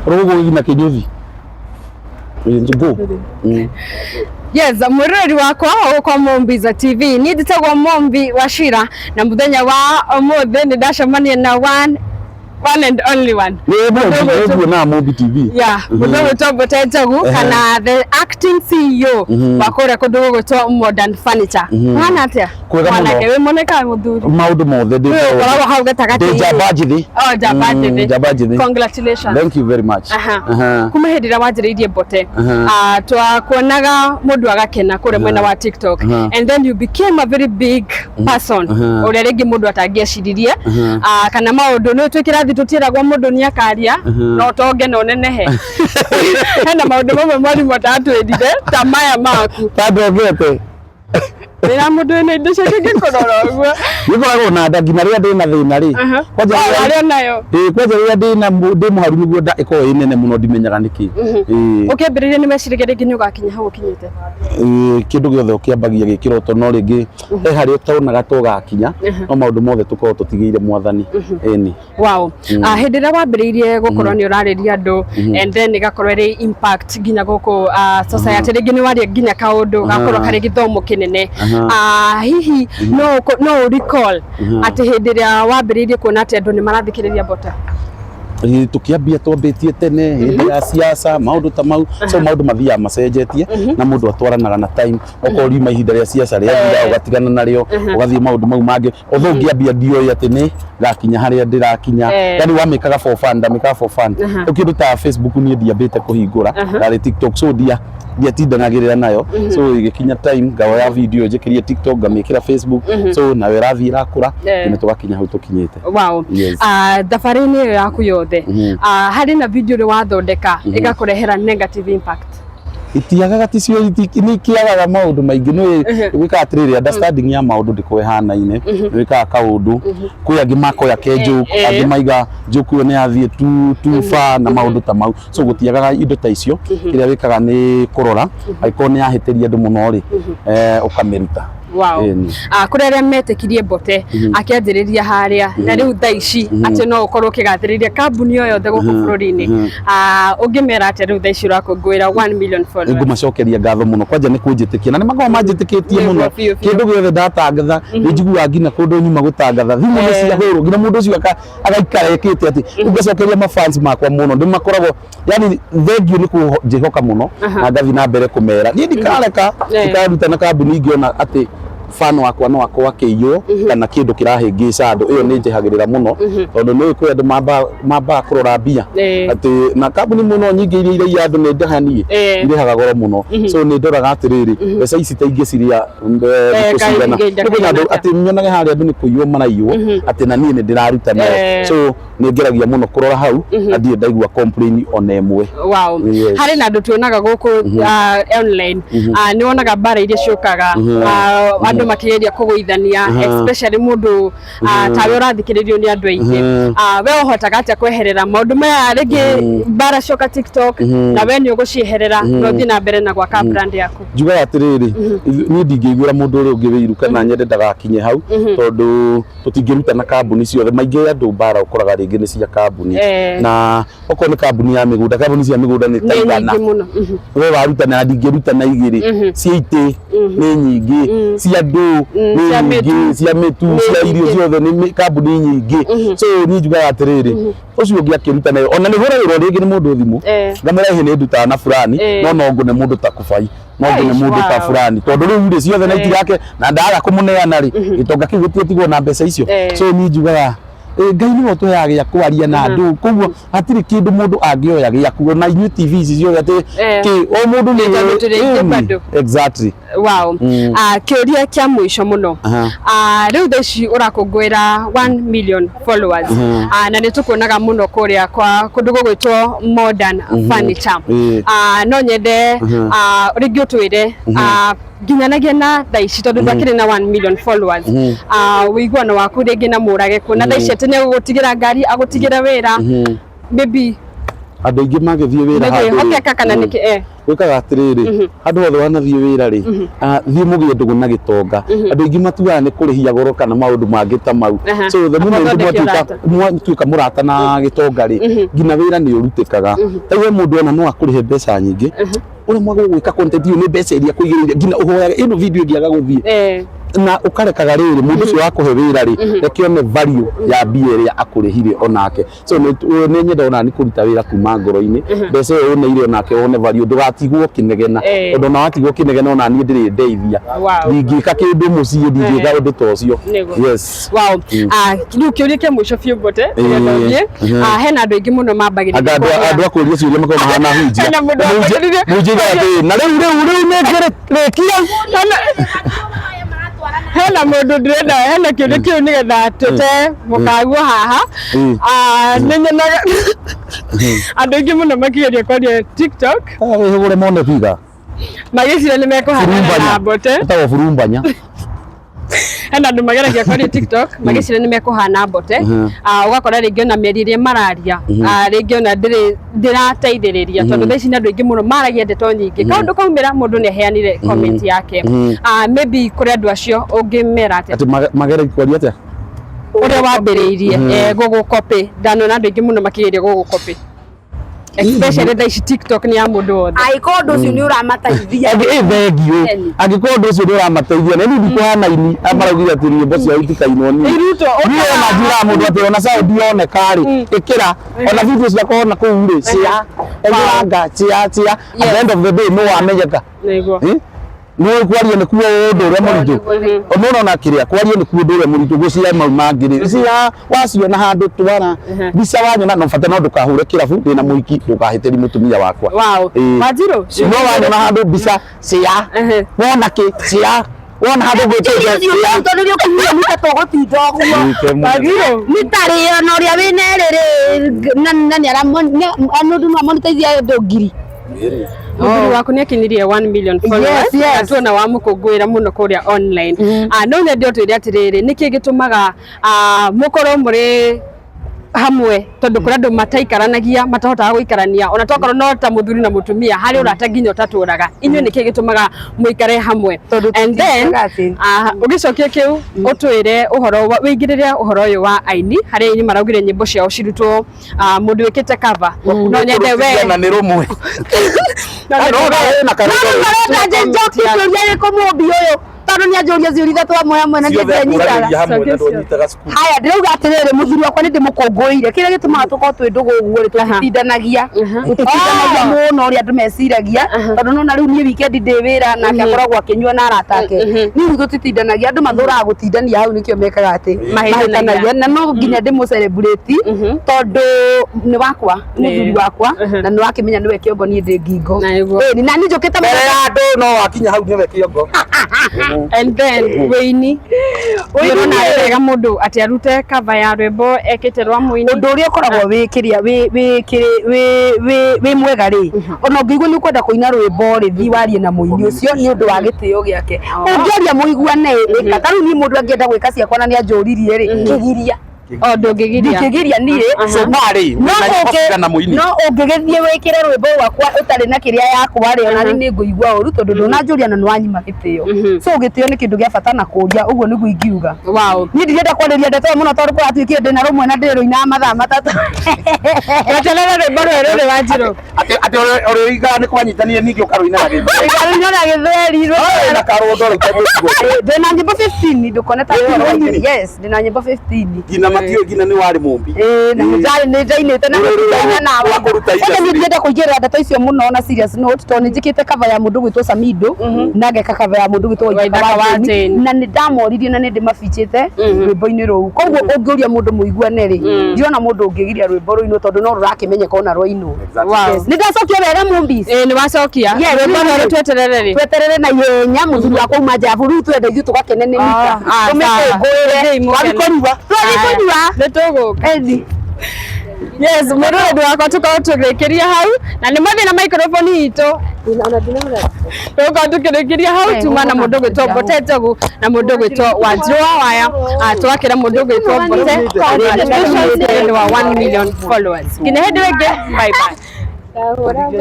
Rũgũgũ na kĩnyũthi. Go. Yes, mwĩroreri wakwa wa gũkũ Mombiza TV, niĩ njĩtagwo Mombi Wachira na mũthenya wa ũmũthĩ nĩ ndacemania na one and only one. Nĩ Mombi, nĩ nguonaga Mombi TV. Yeah, mũndũ ũgwĩtwo Mbote Njogu kana the acting CEO wa kũrĩa kũndũ gũgwĩtwo Modern Furniture. Ũhana atĩa? Kwega mũno. Mwanake wĩ mũneka mũthuri. Maũndũ mothe ndĩ. Wĩ ũkoragwo hau gatagatĩ. Ndĩ njamba njĩthĩ. Oh, njamba njĩthĩ. Njamba njĩthĩ. Congratulations. Thank you very much. Aha. Aha. Kuma hĩndĩ ĩrĩa wanjĩrĩirie Mbote, Aha. twakuonaga mũndũ agakena kũrĩa mwena wa TikTok, Aha. and then you became a very big person Aha. ũrĩa rĩngĩ mũndũ atangĩeciririe, Aha. Kana maũndũ nĩ twĩ kĩrathi tũtiĩragwo mũndũ nĩ akaria na ũtonge na ũnenehe. Hena maũndũ mamwe mwarimũ atatwĩrire ta maya maku. Ta ndongete. Wĩra mũndũ wĩna indo ciake ngĩkũrora ũguo. Gĩkoragwo na nda nginya rĩrĩa ndĩna thĩna rĩ. Kwanja Oh, rĩrĩa- arĩ onayo. Ĩĩ, kwanja rĩrĩa ndĩna ndĩ mũharu nĩguo nda ĩkoragwo ĩ nene mũno, ndimenyaga nĩkĩ. Ĩĩ. Ũkĩambĩrĩria nĩ meciragia rĩngĩ nĩ ũgakinya hau ũkinyĩte? Ĩĩ, kĩndũ gĩothe ũkĩambagia gĩ kĩroto, no rĩngĩ he harĩa ũtonaga ta ũgakinya, no maũndũ mothe tũkoragwo tũtigĩire Mwathani. Ĩni. Wow. Hĩndĩ ĩrĩa wambĩrĩirie gũkorwo nĩ ũrarĩria andũ and then ĩgakorwo ĩrĩ impact nginya gũkũ society, rĩngĩ nĩ waria nginya kaũndũ gakorwo karĩ gĩthomo kĩnene. Hihi no ũ recall atĩ hĩndĩ ĩrĩa wambĩrĩirie kuona atĩ andũ nĩ marathikĩrĩria Mbota? Ĩĩ, tũkĩambia twambĩtie tene hĩndĩ ya siasa, maũndũ ta mau. So maũndũ mathiaga macenjetie na mũndũ atwaranaga na time. Okorwo riuma ihinda rĩa siasa rĩathira, ũgatigana narĩo, ũgathiĩ maũndũ mau mangĩ. Although ngĩambia ndioĩ atĩ nĩ ngakinya harĩa ndĩrakinya. Yani wamĩkaga for fun, ndamĩkaga for fun. Rĩu kĩndũ ta Facebook niĩ ndiambĩte kũhingũra, ndarĩ TikTok, so ndiatindanagĩrĩra nayo. So ĩgĩkinya time ngaoya video njĩkĩrie TikTok, ngamĩkĩra Facebook, so nayo ĩrathiĩ ĩrakũra nginya tũgakinya hau tũkinyĩte. Wow. Yes. Thabarĩ-inĩ ĩyo yaku yothe, harĩ na video ũrĩ wathondeka ĩgakũrehera negative impact? Itiagaga, ticio nĩ ikĩagaga maũndũ maingĩ. Nĩ wĩkaga atĩrĩrĩ, understanding ya maũndũ ndĩkorwo ĩhanaine. Nĩ wĩkaga kaũndũ, kwĩ angĩ makoya ke joke, angĩ maiga joke ĩyo nĩ yathiĩ too far na maũndũ ta mau. So gũtiagaga indo ta icio. Kĩrĩa wĩkaga nĩ kũrora, angĩkorwo nĩ yahĩtĩria andũ mũno rĩ, ũkamĩruta. Wow. Ĩni. Kũrĩ arĩa metĩkirie Mbote akĩanjĩrĩria harĩa na rĩu thaa ici atĩ no ũkorwo ũkĩgathĩrĩria kambuni o yothe gũkũ bũrũri-inĩ. Ũngĩmera atĩa rĩu thaa ici ũrakũngũĩra 1 million followers? Ngũmacokeria ngatho mũno kwanja nĩ kũnjĩtĩkia, na nĩ makoragwo manjĩtĩkĩtie mũno. Nĩguo, biũ, biũ. Kĩndũ gĩothe ndatangatha, nĩ njiguaga nginya kũndũ nyuma gũtangatha thimũ nĩ ciahũrwo, nginya mũndũ ũcio agaikara ekĩte atĩ. Rĩu ngacokeria mafans makwa mũno, nĩ makoragwo yani thengiũ nĩ kũnjĩhoka mũno, na ngathiĩ na mbere kũmera niĩ ndikareka, ndikaruta na kambuni ingĩona atĩ fan wakwa no akorwo akĩiywo kana kĩndũ kĩrahĩngĩca andũ. Ĩyo nĩ njehagĩrĩra mũno, tondũ nĩ kwĩ andũ mambaga kũrora mbia, atĩ na kambuni mũno nyingĩ iria iraiya andũ nĩ ndahanie, irĩhaga goro mũno. So nĩ ndoraga atĩrĩrĩ, mbeca ici ta ingĩcirĩa thikũ cigana. Kahinda Nĩ kwĩna andũ kaigana. Atĩ nyonage harĩa andũ nĩ kũiywo maraiywo, atĩ na niĩ nĩ ndĩraruta nayo. So nĩ ngeragia mũno kũrora hau, na ndirĩ ndaigua complain ona ĩmwe. Wow. Yes. Harĩ na andũ tuonaga gũkũ online, nĩ wonaga mbara iria ciũkaga, andũ makĩgeria kũgũithania, especially mũndũ tawe ũrathikĩrĩrio nĩ andũ aingĩ. We ũhotaga atĩa kweherera maũndũ maya, rĩngĩ mbara cioka TikTok na we nĩ ũgũcieherera na ũthiĩ na mbere na gwaka brand yaku? Njugaga atĩrĩrĩ, niĩ ndingĩiguĩra mũndũ ũrĩa ũngĩ wĩiru kana nyende ndagakinye hau, tondũ tũtingĩruta na kambuni ciothe. Maingĩ andũ mbara ũkoraga rĩngĩ nĩ cia kambuni, na okorwo nĩ kambuni ya mĩgũnda, kambuni cia mĩgũnda nĩ ta Nĩ 100. nyingĩ mũno. We waruta na ndingĩruta na 2 cia itĩ nĩ nyingĩ, cia ndũ nĩ Cia nyingĩ, mĩtu. cia mĩtu, Nĩ cia irio, nyingĩ. ciothe nĩ kambuni nyingĩ. So niĩ njugaga atĩrĩrĩ, ũcio ũngĩ akĩruta nayo, ona nĩ hũragĩrwo rĩngĩ nĩ mũndũ thimũ, ngamwĩra ĩhĩ nĩ ndutaga na fulani, no no ngũne mũndũ ta kũbai, no ngũne mũndũ ta fulani, tondũ rĩu rĩ ciothe na itirake na ndaga kũmũneana rĩ, gĩtonga kĩu gĩtigĩtigwo na mbeca icio. So niĩ njugaga Ngai nĩwe ũtũheaga gĩa kwaria na andũ, koguo hatirĩ kĩndũ mũndũ angĩoya gĩaku, ona inyuĩ TV ici ciothe atĩ kĩ o mũndũ nĩ Nĩ tondũ tũrĩ aingĩ Ĩni, bado. Exactly. Wow. Kĩũria kĩa mũico mũno. Rĩu thaa ici ũrakũngũĩra 1 million followers, na nĩ tũkuonaga mũno kũrĩa kwa kũndũ gũgwĩtwo Modern Furniture. No nyende rĩngĩ ũtwĩre, nginyanagia na thaa ici tondũ ndwakĩrĩ na 1 million followers, ũiguano waku rĩngĩ na Mũrage, kuona thaa ici atĩ nĩ agũgũtigĩra ngari, agũtigĩra wĩra, maybe. Andũ aingĩ magĩthiĩ wĩra Nĩ handũ rĩ, kwĩhokeka kana nĩkĩ eh. Gwĩkaga atĩrĩrĩ, handũ hothe wanathiĩ wĩra rĩ, thiĩ mũgĩe ndũgũ na gĩtonga. Andũ aingĩ matuaga nĩ kũrĩhia goro kana maũndũ mangĩ ta mau. So the moment Mũthondeke mwatuĩka ũrata. Mwatuĩka mũrata na gĩtonga rĩ, nginya wĩra nĩ ũrutĩkaga. Ta we mũndũ ona no akũrĩhe mbeca nyingĩ, ũrĩa mwagwo gwĩka content ĩyo nĩ mbeca iria kũigĩrĩire, nginya ũhoyaga ĩno video ĩngĩaga gũthiĩ na ũkarekaga rĩrĩ mũndũ ũcio wakũhe wĩra rĩ, reke one value ya mbia ĩrĩa akũrĩhire onake. So nĩ nyenda onani kũruta wĩra kuma ngoro-inĩ, mbeca ĩyo ũneire onake wone value, ndũgatigwo ũkĩnegena, tondũ ona watigwo ũkĩnegena ona niĩ ndĩrĩ ndeithia. Ndingĩka kĩndũ mũciĩ, ndingĩka ũndũ ta ũcio. Yes. Wow. Ah, rĩu kĩũria kĩa mũico biũ mbote nĩgetha ũthiĩ. Ah, hena andũ aingĩ mũno mambagĩrĩria Anga andũ kwaria. Andũ a kũria ciũria makoragwo mahana hunjia. Hena mũndũ wambagĩrĩria- Hunjia atĩ na rĩu rĩu rĩu nĩ ngĩrĩkia. Hena mũndũ ndĩrenda, hena kĩũria kĩu nĩgetha tũte mũkaguo haha. Ah, nĩ nyonaga andũ aingĩ mũno makĩgeria kwaria TikTok, Wĩhũgũre mone biga. Magĩciria nĩ mekũhanana na mbote. Ĩtagwo burumbanya. Hena andũ mageragia kwaria TikTok magĩciria nĩ mekũhana mbote. Ah, ũgakora rĩngĩ ona mĩario ĩrĩa mararia, rĩngĩ ona ndĩrĩ ndĩrateithĩrĩria, tondũ thaa ici nĩ andũ aingĩ mũno maragia ndeto nyingĩ, kaũndũ kaumĩra mũndũ nĩ aheanire comment yake. Ah, maybe kũrĩ andũ acio ũngĩmera atĩa? Atĩ mageregia kwaria atĩa? Ũrĩa wambĩrĩirie gũgũkopĩ, ndanona andũ aingĩ mũno makĩgeria gũgũkopĩ, especially thaa ici TikTok nĩ ya mũndũ wothe. Angĩkorwo ũndũ ũcio nĩ ũramateithia. Ĩ thengiũ. Eni. Angĩkorwo ũndũ ũcio nĩ ũramateithia, na niĩ ndikũhana ini maraugire atĩ nyĩmbo ciao itikainwo niĩ. Irutwo, Niĩ ona njugaga mũndũ atĩ ona sound yoneka rĩ, ĩkĩra ona video ciakwa ona kũu rĩ, cia ĩkĩranga cia cia, at the end of the day no wamenyeka. Nĩguo. Eh? Nĩ kwaria nĩ kuo ũndũ ũrĩa mũritũ. Nĩ ũrona kĩrĩa kwaria nĩ kuo ũndũ ũrĩa mũritũ, gũcia mau mangĩ rĩ, cia waciona handũ twara mbica wanyona, no bata no ndũkahũre kĩrabu ndĩna mũhiki, ndũkahĩtĩri mũtumia wakwa. Ĩĩ. Wanjiru. No wanyona handũ mbica cia, wona kĩ cia, wona handũ ngwĩtĩte cia. Tondũ nĩ ũkũnyua nĩ ta tũgũtinda ũguo. Wĩke mũno. Wanjiru. Nĩ tarĩ ona ũrĩa wĩna erĩ na nĩ mũndũ no amonetize andũ ngiri. Mũthuri waku nĩ akinyirie 1 million followers, na tuona wamũkũngũĩra mũno kũrĩa online. Ah, no nyende ũtwĩre atĩrĩrĩ, nĩkĩ gĩtũmaga mũkorwo mũrĩ hamwe, tondũ kũrĩ andũ mataikaranagia, matahotaga gũikarania ona tokorwo no ta mũthuri na mũtumia, harĩ ũrata nginya ũtatũraga. Inyuĩ nĩkĩ gĩtũmaga mũikare hamwe? Tondũ And then tũtiugaga atĩ- ũgĩcokia kĩu, ũtwĩre ũhoro wĩingĩrĩre ũhoro ũyũ wa aini, harĩa aini maraugire nyĩmbo ciao cirutwo, mũndũ wĩkĩte cover, no nyende we Na nĩ rũmwe. No nyende No, no, na karũmwe. Marenda njoki kĩũria gĩkũ mũmbi ũyũ, tondũ nĩ anjũria ciũria ithatũ hamwe hamwe na Ciothe niĩ akũragĩria nyitaga. hamwe na Cokia ciothe. ndũnyitaga cukuru. Haya, ndĩrauga atĩrĩrĩ, mũthuri wakwa nĩ ndĩmũkũngũĩire. Kĩrĩa gĩtũmaga tũkorwo twĩ ndũgũ ũguo rĩ, tũtitindanagia, tũtitindanagia mũno ũrĩa andũ meciragia, tondũ nona rĩu niĩ weekend ndĩ wĩra nake akoragwo akĩnyua na arata ake. Niĩ rĩu tũtitindanagia, andũ mathũraga gũtindania hau, nĩkĩo mekaga atĩ Mahĩtanagia. Mahĩtanagia. Na no nginya ndĩmũ celebrate tondũ nĩ wakwa, nĩ mũthuri wakwa, na nĩ wakĩmenya nĩwe kĩongo, niĩ ndĩ ngingo. Na nĩguo. Ĩni, na niĩ njũkĩte Mbere ya andũ no wakinya hau nĩwe kĩongo. And then wĩini, ũrona arĩ wega mũndũ atĩ arute cover ya rwĩmbo ekĩte rwa mũini? Ũndũ ũrĩa ũkoragwo wĩ kĩrĩa wĩ kĩrĩ wĩ mwega rĩ, ona ũngĩigua nĩ ũkwenda kũina rwĩmbo rĩ, thiĩ warie na mũini ũcio nĩ ũndũ wa gĩtĩo gĩake. Ũngĩaria mũiguane, ĩka. Ta rĩu niĩ mũndũ angĩenda gwĩka ciakwa na nĩ anjũririe rĩ, kĩgiria. O ndũngĩgiria? Ndingĩgiria niĩ. So marĩ No na ũngĩ- na mũini. No ũngĩgĩthiĩ wĩkĩre rwĩmbo rwakwa ũtarĩ na kĩrĩa yakwa rĩ, ona niĩ nĩ ngũigua ũru tondũ ndũnanjũria na nĩwanyima gĩtĩo. So gĩtĩo nĩ kĩndũ gĩa bata na kũria, ũguo nĩguo ingiuga. Niĩ ndirenda kwarĩria ndeto ĩyo mũno tondũ kũratuĩkire ndĩna rũmwe na ndĩrũinaga mathaa 3. Weterere rwĩmbo rwerũ rĩ, Wanjiru. Atĩ ũrĩa ũigaga nĩ kwanyitanire ningĩ ũkarũina na gĩthweri. Rũina na gĩthweri. Na karũndo rĩu tondũ Ndĩna nyĩmbo 15, ndũkone ta Ĩĩ, ũrainire? Yes, ndĩna nyĩmbo 15. Nginya matiũĩ nginya nĩ warĩ mũmbi. Ĩĩ, na nĩ nĩ ndainĩte na Rũrũ ndaina nawe. rwa kũruta Ĩndĩ niĩ industry. ndienda kũingĩrĩra ndeto icio mũno na serious note, tondũ nĩ njĩkĩte cover ya mũndũ gwĩtwo Samido na ngeka cover ya mũndũ gwĩtwo Waithaka Waithaka wa wa Jane, Jane. na nĩ ndamoririe na nĩ ndĩmabichĩte rwĩmbo-inĩ rũu. Koguo ũngĩũria mũndũ mũiguane rĩ, ndirona mũndũ ũngĩgiria rwĩmbo rũinwo tondũ no rũrakĩmenyeka ona rwainwo. Wow. Yes. Nĩ ndacokia wega, Mũmbis? Ĩĩ, nĩ wacokia. Yes, Rwĩmbo rĩu- rwerũ tweterere rĩ? Tweterere na ihenya, mũthuri wakwa uma nja ya bũrũri, twenda ithuĩ tũgakene nĩ mita. Ah, sawa. Tũmĩkũngũĩre. Thiĩi mũkene. Wathiĩ kũnyua? Twathiĩ kũnyua. Nĩ tũgũka. Eni. Yes, mũrũrũ wakwa, tũkorwo tũgĩkĩria hau na nĩ mwathiĩ na microphone itũ, tũgũkorwo tũkĩrĩkĩria hau. Tuma na mũndũ gwĩtwo Mbote Njogu na mũndũ gwĩtwo Wanjiru wa Waya. Ah, twakĩra mũndũ gwĩtwo Mbote congratulations nĩ ũndũ wa 1 million followers. Nginya hĩndĩ ĩngĩ, bye bye. Ndahũra.